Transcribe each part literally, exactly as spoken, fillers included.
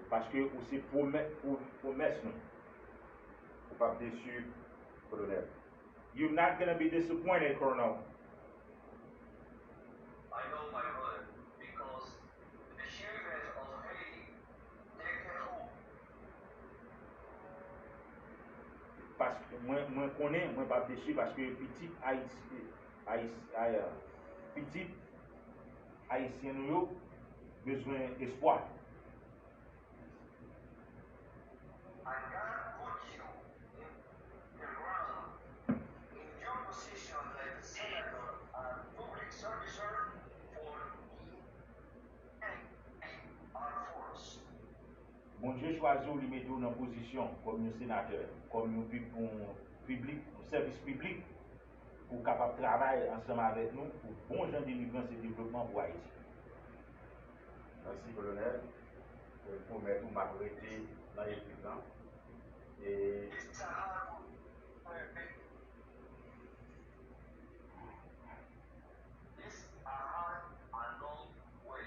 Paske ou se pwomè-, pwo-, pwomès nou. Ou p ap desi, Kolonèl. You're not gonna be disappointed, Colonel. I know, my brother, because the children of Haiti, they can hope. Paske mwen, mwen konnen, mwen p ap desi paske pitit Ayiti, Ayiti, Ay-, pitit Ayisyen nou yo bezwen espwa. And God put you in the ground, in your position like a senator and public servicer for the Armed Force. Bondye chwazi w, li mete w nan pozisyon kòm yon senatè, kòm yon pib-, yon piblik, yon sèvis piblik, pou w kapab travay ansanm avèk nou pou bon jan delivrans e devlopman pou Ayiti. Mèsi, Kolonèl. Mwen pwomèt ou m ap rete nan ekip lan. E It's a hard work. It's a hard and long way,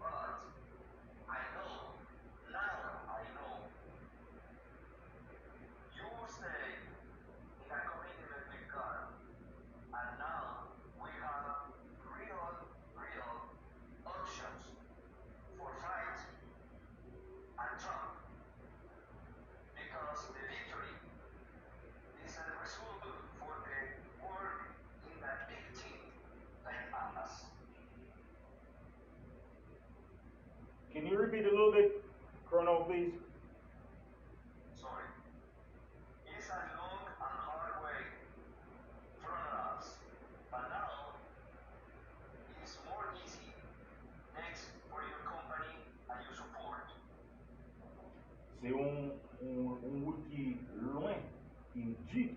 but I know, now I know, you will stay in a commitment with God, and now we have real, real options for fight and jump, because the victory is a result for the world in that big team like us. Can you repeat a little bit, Colonel, please? Sorry. It's a long and hard way from us, but now it's more easy. Thanks for your company and your support. Se yon, yon, yon wout ki lwen, ki di.